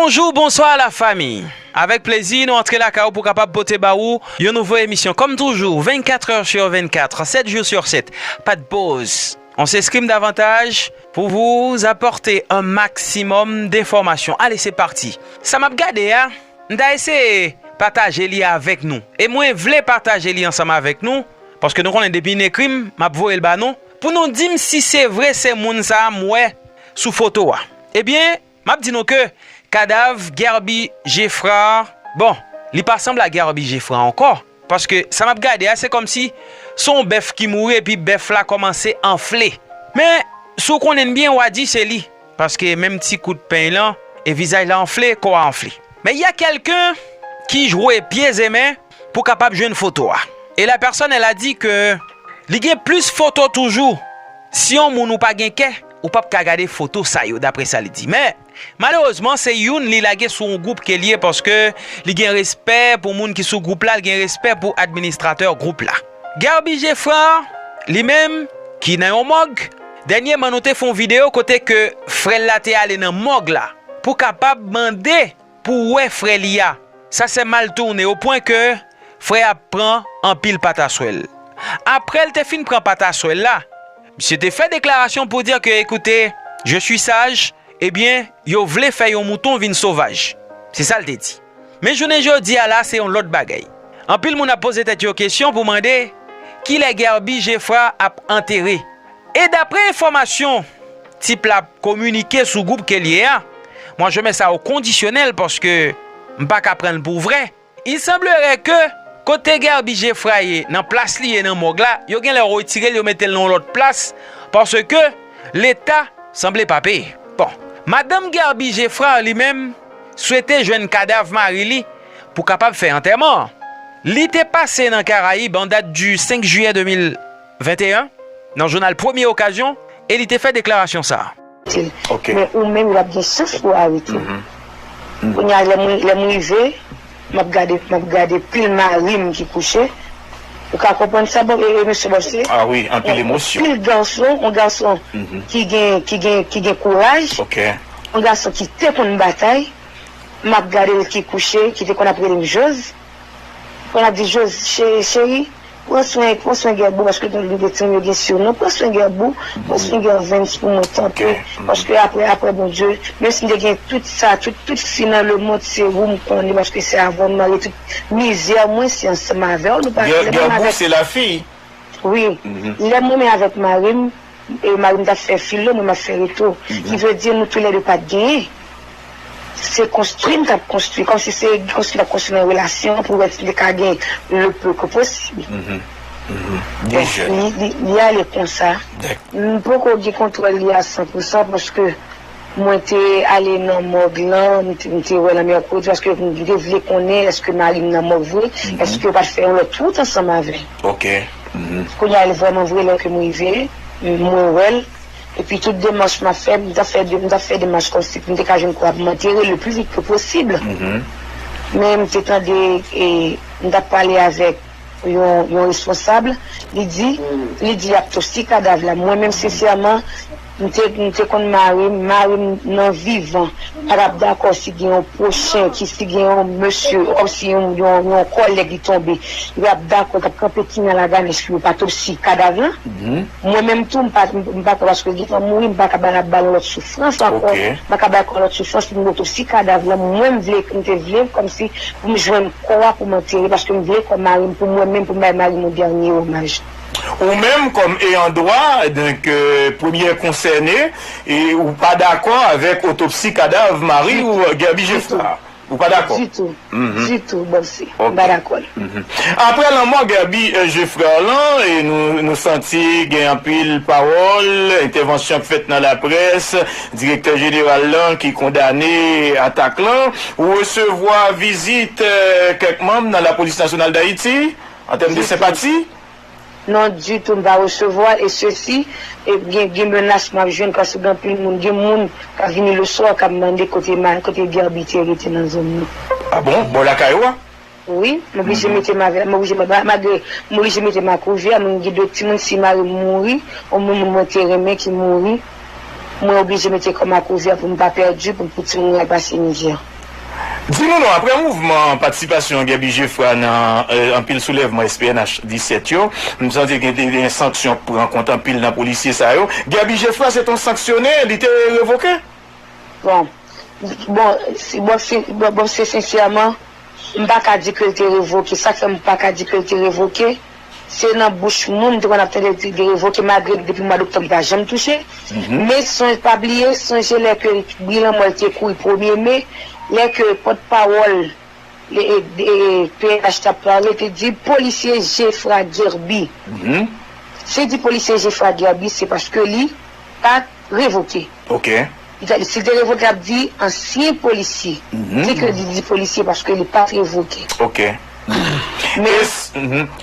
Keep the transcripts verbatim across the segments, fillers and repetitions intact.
Bonjou, bonswa la fami. Avèk plezi, nou antre lakay ou pou kapab pote ba ou yon nouvo emisyon. Kòm toujou, vennkat è sou vennkat, sèt jou sou sèt, pa de poz. On s'exprime davantage pour vous apporter un maximum d'informations. Allez, c'est parti. Sa m ap gade a, m ta eseye pataje li avèk nou. E mwen vle pataje li ansanm avèk nou, paske nou konnen depi n ekri m, m ap voye l ba nou, pou nou di m si se vre se moun sa a m wè sou foto a. Ebyen, m ap di nou ke kadav Guerby Geffrard, bon, li pa sanble a Guerby Geffrard ankò, paske sa m ap gade a, se kòmsi se yon bèf ki mouri epi bèf la kòmanse anfle. Men, si w konnen l byen, w a di se li, paske menm ti kout peny lan, e vizaj la anfle, kò a anfle. Men y a quelqu'un ki jwe pye e men pou kapab jwenn foto a. E la personne, elle a dit que li gen plis foto toujou. Si yon moun ou pa gen kè, ou p ap ka gade foto sa yo, daprè sa li di. Men, malerezman, se youn li lage sou yon gwoup ke l ye, paske li gen respè pou moun ki sou gwoup la, li gen respè pou administratè gwoup la. Guerby Geffrard, li menm, ki nan yon mòg, dènyèman nou te fè yon videyo kote ke frè l la te ale nan mòg la pou kapab mande pou wè frè li a. Sa sè mal tounen o pwen ke frè a pran anpil pataswèl. Apre l te fin pran pataswèl la, misye te fè deklarasyon pou di ke, écoutez, je suis sage, ebyen, yo vle fè yon mouton vin sovaj. Se sa l te di. Men jounen jodi a la, se yon lòt bagay. Anpil moun ap poze tèt yo kesyon pou mande kilè Guerby Geffrard ap antere. E daprè enfòmasyon tip la ap kominike sou gwoup ke l ye a, mwen je mets sa au conditionnel paske m pa ka pran l pou vrè. Il semblerait que kote Guerby Geffrard ye, nan plas li ye nan mòg la, yo genlè retire l, yo mete l nan yon lòt plas, paske Leta sanble pa peye. Bon, madanm Guerby Geffrard li menm swete jwenn kadav mari li pou kapab fè antèman an. Li te pase nan Karayib an dat di senk jiyè de mil venteyen, nan jounal Premye Okazyon, e li te fè deklarasyon sa a. Ok. Men ou menm, w ap gen chans pou w arete. Kounye a, lè m, lè m rive, m ap gade, m ap gade pil mari m ki kouche. Ou ka konprann sa, bon, e, e, mesye Bòse? Ah wi, anpil emosyon. Pil gason, yon gason ki gen, ki gen, ki gen kouraj, yon gason ki te konn batay, m ap gade l ki kouche, ki te konn ap rele m Joz. Konn ap di Joz, che-, cheri, pran swen, pran swen Guerby, paske gen de timoun yo gen siwnom, pran swen Guerby, pran swen Guerby pou mwen, tanpri, paske apre, apre Bondye, menm si m te gen tout sa, tout, tout fi nan lemonn, se ou m konnen, paske se avè w m marye, tout mizè mwen, se ansanm avè w, nou pa, Guerby, se lafi. Wi. Lè mwen menm avèk mari m, e mari m t ap fè filo, mwen m ap fè reto. Ki vle di nou toulède pa t genyen. Se konstwi n t ap konstwi, kòmsi se konstwi n t ap konstwi nan relasyon pou wè si n te ka gen le plus que possible. Bon, li, li, li ale konsa. M poko gen kontwòl li a san pou san paske mwen te ale nan mòg lan, m te, m te wè l an mèkredi, paske m te vle konnen èske mari m nan mòg vre, èske yo pa t fè yon lòt wout ansanm avè l. Ok. Kounye a, l vrèman vre, lè ke m rive, mwen wè l, epi tout demach m ap fè, m t ap fè de-, m t ap fè demach kòmsi pou m te ka jwenn kò a pou m antere le plus vite que possible. Men m te tande, e, m t ap pale avèk yon, yon responsab, li di, li di y ap otopsi kadav la. Mwen menm, sensèman, m te, m te konn mari m, mari m nan vivan pa t ap dakò si gen yon pwochen, ki si gen yon mesye, kòmsi yon, yon, yon kòlèg li tonbe, li p ap dakò, l t ap kanpe kinya laganèch pou yo pa otopsi kadav la. Mwen menm tou, m pa, m pa ka, paske li gentan mouri, m pa ka ba l, ap ba l yon lòt soufrans ankò. M pa ka ba l yon lòt soufrans pou m otopsi kadav la. Mwen, m vle, m te vle, kòmsi pou m jwenn kò a pou m antere, paske m vle kò mari m pou mwen menm, pou m bay mari m yon dènye omaj. Ou menm, kòm eyan dwa, donk, euh, premyè konsène, e ou pa dakò avèk otopsi kadav mari ou, Guerby Geffrard? Ou pa dakò? Ditou. Ditou, Bòse. M pa dakò. Apre lanmò Guerby, euh, Geffrard lan, e nou, nou santi gen anpil pawòl, entèvansyon k fèt nan laprès, direktè jeneral lan ki kondane atak lan. Ou resevwa vizit, euh, kèk manm nan Lapolis Nasyonal Dayiti, an tèm de senpati? Non, ditou, m pa resevwa l, e sesi, e gen, gen menas m ap jwenn, paske gen anpil moun, gen moun k ap vini leswa, k ap mande kote ma-, kote Guerby te rete nan zòn nan. Ah bon? Bò lakay ou a? Wi, m oblije mete m avè, m oblije, ma-, malgre m oblije mete m akouvè, mwen gen de timoun, si mari m mouri, yon moun mwen te renmen ki mouri, mwen oblije mete kò m akouvè pou m pa pèdi, pou, pou timoun yo pase mizè. Di nou non, apre mouvman patisipasyon Guerby Geffrard nan eh, anpil soulèvman S P N H disèt yo, m santi gen de gen sanksyon k pran kont anpil nan polisye sa yo. Guerby Geffrard se t on sanksyone, li te revoke? Bon, bon, si, bon, si, bon, bon, se sensèman, m pa ka di ke l te revoke. Sa k fè m pa ka di ke l te revoke, se nan bouch moun m te konn ap tande l te revoke, malgre depi mwa doktòb li pa janm touche. Men sonje, pa bliye, sonje lè ke bilan mò l te kouri premye me, lè ke pòtpawòl P N H t ap pale, te di polisye Geffrard Guerby. Se di polisye Geffrard Guerby, se paske li pa t revoke. Ok. Si l te revoke, l ap di ansyen polisye. Di ke li di polisye paske li pa t revoke. Ok. Men,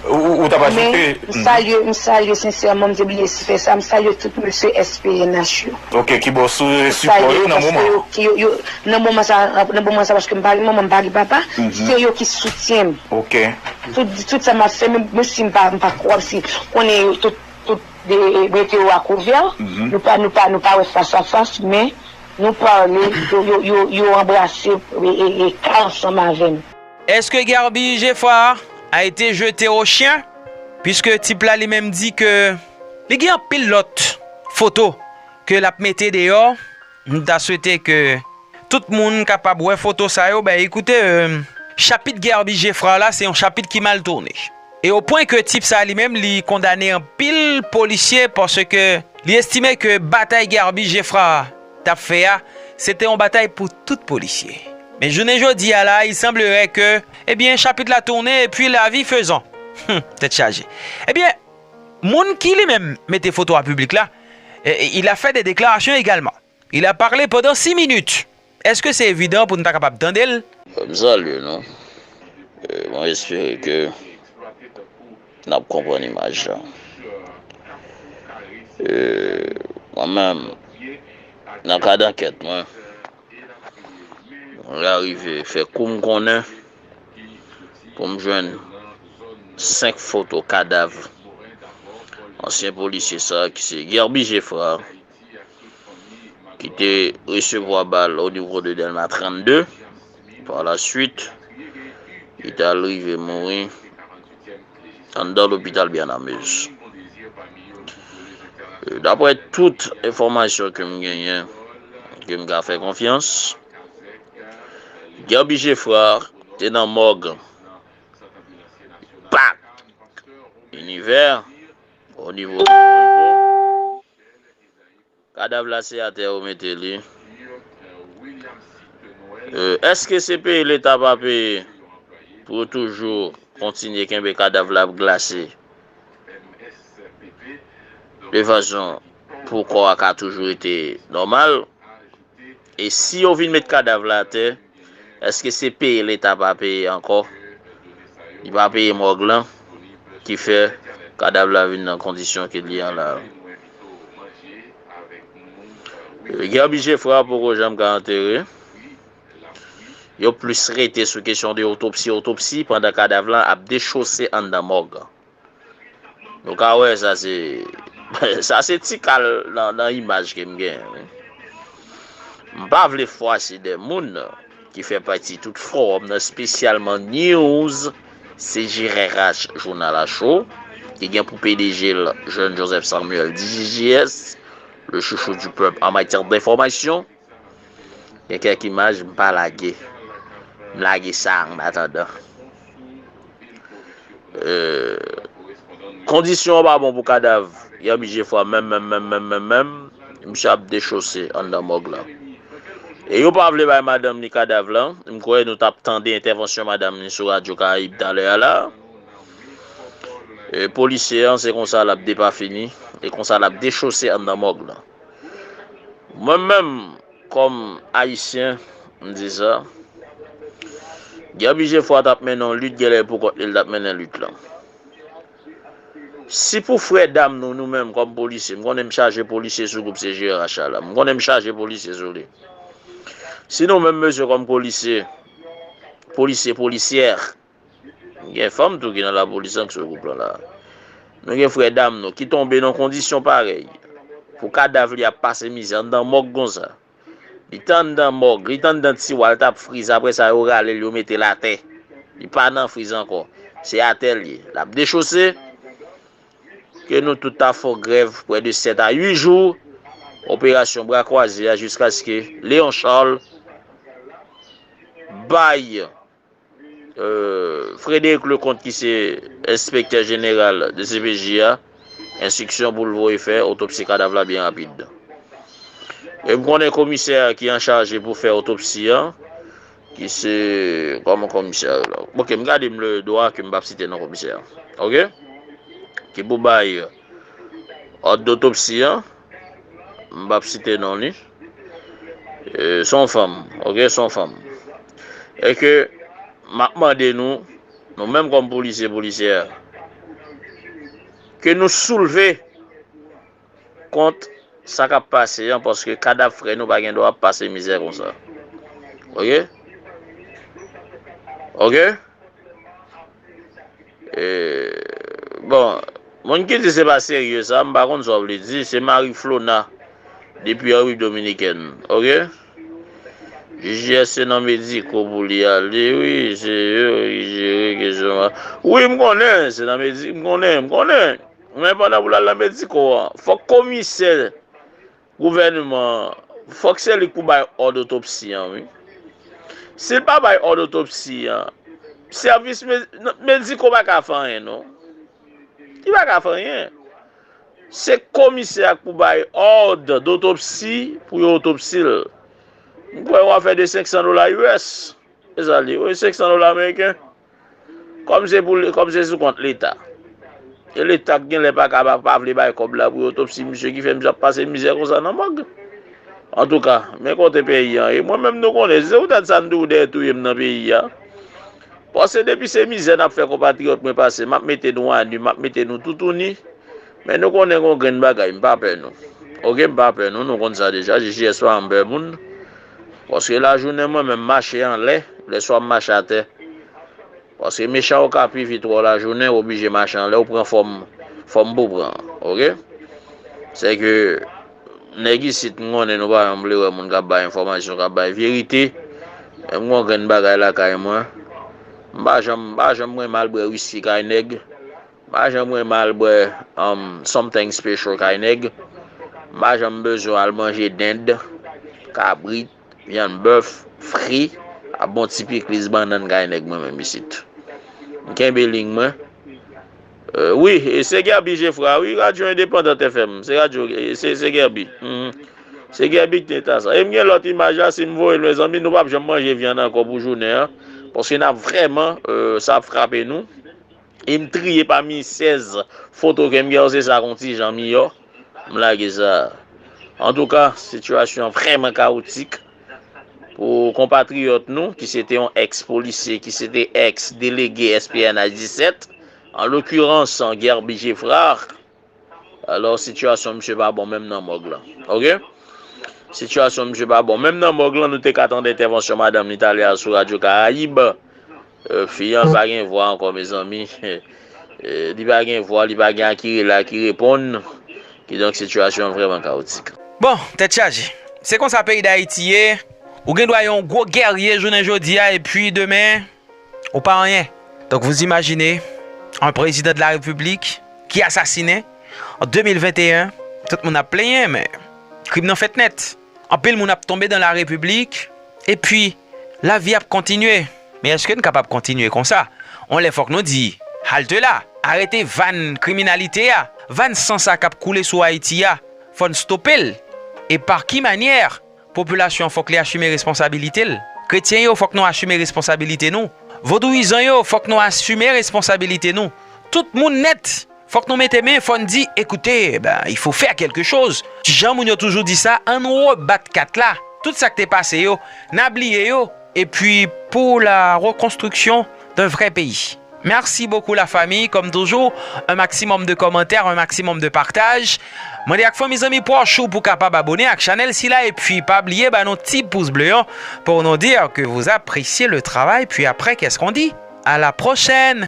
Ou, ou t ap men ajoute? M salye, m salye sensèman, m te bliye fè sa, m salye tout mesye S P N H yo. Ok, ki ba w sou sipò yo nan moman an. Yo, yo, nan moman sa, nan moman sa, paske m pa gen manman, m pa gen papa, se yo ki soutyen m. Ok. Tout, tout sa m ap fè, menm, menm si m pa, m pa kwè, si konnen yo tout, tout de, mete yo akouvè, nou pa, nou pa, nou pa wè fas a fas, men nou pale, yo, yo, yo, yo anbrase e, e, e ka ansanm avè m. Est-ce que Guerby Geffrard a été jeté aux chiens? Piske tip la li menm di ke li gen anpil lòt foto ke l ap mete deyò. M ta swete ke tout moun kapab wè foto sa yo. Ben, ekoute, euh, chapit Guerby Geffrard la, se yon chapit ki mal tounen. E o pwen ke tip sa li menm, li kondane anpil polisye paske li estime ke batay Guerby Geffrard t ap fè a, se te yon batay pou tout polisye. Men jounen jodi a la, il semblerait que, ebyen, chapit la tounen epi lavi fezan. Hum, tèt chaje. Ebyen, moun ki li menm mete foto a piblik la, eh, il a fait des déclarations également. Il a parlé pendant six minutes. Est-ce que c'est évident pour n ta kapab tande l? M salye nou. Eh, mwen espere ke n ap konprann imaj la. Eh, mwen menm, nan kad ankèt mwen, mwen arive fè kou m konnen pou m jwenn senk foto kadav ansyen polisye sa ki se Guerby Geffrard, ki te resevwa bal o nivo de Dèlma trannde. Par la suite, li t al rive mouri anndan lopital Byanamez. Daprè tout enfòmasyon ke m genyen, ke m ka fè konfyans, Guerby Geffrard te nan mòg Pak Inivè, o nivo de Pòtoprens. Kadav la se atè yo mete li. Euh, èske se peye Leta pa peye pou yo toujou kontinye kenbe kadav la ap glase de fason pou kò a ka toujou rete nòmal? E si yo vin met kadav la atè, èske se peye Leta pa peye ankò? Li pa peye mòg lan, ki fè kadav la vin nan kondisyon ke l ye an la. Guerby Geffrard poko janm ka antere. Yo plis rete sou kesyon de otopsi, otopsi, pandan kadav lan ap dechose anndan mòg. Nou ka wè sa se sa se ti kal nan, nan imaj ke m genyen wi. M pa vle fwase de moun ki fè pati tout fowòm nan, espesyalman News C G R H Jounal a Cho, ki gen pou P D G l Jeune Joseph Samuel D J J S, le chouchou du peuple en matière d'information. Gen kèk imaj m pa lage. M lage sa an atandan. Euh, kondisyon an pa bon pou kadav Guerby Geffrard menm, menm, menm, menm, menm, menm. Misye ap dechose anndan mòg lan. E yo pa vle bay madanm li kadav lan. M kwè nou t ap tande entèvansyon madanm li sou Radyo Karayib talè a la. E polisye an, se konsa l ap depafini, e konsa l ap dechose anndan mòg lan. Mwen menm, kòm Ayisyen, m di sa, Guerby Geffrard t ap mennen yon lit, genlè e pou kont li l t ap mennen lit lan. Si pou frè dam nou, nou menm kòm polisye, m konnen m chaje polisye sou gwoup C G R H la, m konnen m chaje polisye sou li. Si nou menm mesye kòm polisye, polisye, polisyè, gen fanm tou ki nan lapolis an ki sou gwoup lan la. Nou gen frè dam nou ki tonbe nan kondisyon parèy. Pou kadav li ap pase mizè anndan mòg konsa. Li te anndan mòg, li te anndan tiwa, li t ap friz. Apre sa, yo rale l, yo mete l atè. Li pa nan friz ankò. Se atè l ye. L ap dechose. Ke nou tout ta fè grèv prè de sèt a uit jou. Operasyon bra kwaze a jiskaske Léon Charles bay euh, Frédéric Leconte ki se enspektè jeneral de C P J a, enstriksyon pou l voye fè otopsi kadav la byen rapid. E m konnen komisè a ki an chaje pou fè otopsi a, ki se, kòman komisè a rele? Ok, m gade m le dwa ke m p ap site non komisè a. Ok? Ki pou bay òd dotopsi a, m p ap site non li. E, se yon fanm, ok, se yon fanm. E ke m ap mande nou, nou menm kòm polisye, polisyè, ke nou soulve kont sa k ap pase an, paske kadav frè nou pa gen dwa ap pase mizè konsa. Ok? Ok? E, bon, moun ki di se pa serye sa, m pa konn sa w vle di, se Marie Flona depi Repiblik Dominikèn, ok? J J S se nan Mediko pou li ale, wi, se yo ki jere kesyon an. Wi, m konnen, se nan Medi-, m konnen, m konnen. Men pandan pou l al nan Mediko an, fòk komisè gouvènman an, fòk se li k pou bay òd otopsi an, wi. Si l pa bay òd otopsi an, sèvis me-, Mediko pa ka fè anyen, non. Li pa ka fè anyen. Se komisè a k pou bay òd dotopsi pou yo otopsi l. M kwè w ap fè de senk san dola U S. E sa l ye, wi, senk san dola ameriken. Kòm se pou, kòm se sou kont Leta. E Leta k genlè pa ka pa, pa vle bay kòb la pou yo otopsi misye ki fè misye ap pase mizè konsa nan mòg. Antouka, men kote peyi an ye. Mwen menm nou konnen, se poutèt sa m di w dèyè touye m nan peyi a. Paske depi se mizè n ap fè konpatriyòt mwen pase, m ap mete nou anu, m ap mete nou toutouni. Men nou konnen gon grenn bagay, m pa pè nou. Ok, m pa pè nou, nou konn sa deja, J J S pa janm pè moun. Paske lajounen mwen menm mache anlè, lèswa m mache atè. Paske mechan yo ka pi vit wè w lajounen, w oblije mache anlè, w pran fòm, fòm pou pran, ok? Sèke nèg isit m konnen nou pa janm vle wè moun k ap bay enfòmasyon, k ap bay verite. Men m gon grenn bagay lakay mwen. M pa janm, m pa janm renmen al bwè wiski kay nèg. M pa janm renmen al bwè, um, something special kay nèg. M pa janm bezwen al manje dend, kabrit, vyann bèf, fri, ak bon ti pikliz bannann kay nèg mwen menm isit. M kenbe liy mwen. Euh, wi, e se Guerby Geffrard, wi, Radyo Endepandant F M. Se radyo, e se, se Guerby. Mhm. Se Guerby ki te ta sa. E m gen lòt imaj la, si m voye l, mezanmi, nou p ap janm manje vyann ankò pou jounen an. Paske n ap vrèman, euh, sa ap frape nou. E m triye pami sèz foto ke m gen yo, se sa k yon ti jan miyò. M lage sa. Antouka, sitiyasyon an vrèman kawotik pou konpatriyòt nou, ki se te yon èks polisye, ki se te èks delege S P N H disèt, an lokirans, Guerby Geffrard. Alò, sitiyasyon misye pa bon menm nan mòg lan. Ok? Sitiyasyon misye pa bon. Menm nan mòg lan, nou te ka tande entèvansyon madanm li talè a sou Radyo Karayib. Euh, fi an pa gen vwa ankò, mezanmi. Euh, li pa gen vwa, li pa gen a ki rele, a ki reponn. Kidonk, sitiyasyon an vrèman kawotik. Bon, tèt chaje. Se konsa peyi Dayiti ye. Ou gen dwa yon gwo gèrye jounen jodi a, epi demen, ou pa anyen. Donc, vous imaginez un président de la République qui est assassiné en deux mille vingt et un, tout moun ap plenyen, men krim nan fèt nèt. Anpil moun ap tonbe dans la République, epi lavi ap kontinye. Men èske n kapab kontinye konsa? On lè fòk nou di, halte la, arete vàn kriminalite a, vàn san sa k ap koule sou Ayiti a, fò n stope l. E pa ki manyè? Popilasyon an fòk li asime responsabilite l. Kretyen yo, fòk nou asime responsabilite nou. Vodouyizan yo, fòk nou asime responsabilite nou. Tout moun nèt, fòk nou mete men, fò n di, écoutez, ben, il faut faire quelque chose. Jan moun yo toujou di sa, ann rebat kat la. Tout sa k te pase yo, n a bliye yo. Et puis, pour la reconstruction d'un vrai pays. Merci beaucoup la famille, comme toujours, un maximum de commentaires, un maximum de partage. Mande ak fanmi, zanmi, pwòch ou pou kapab abone ak chanèl sila, epi pa bliye ba nou ti pous ble an pou nou dir ke vous appréciez le travail, puis après, qu'est-ce qu'on dit? À la prochaine!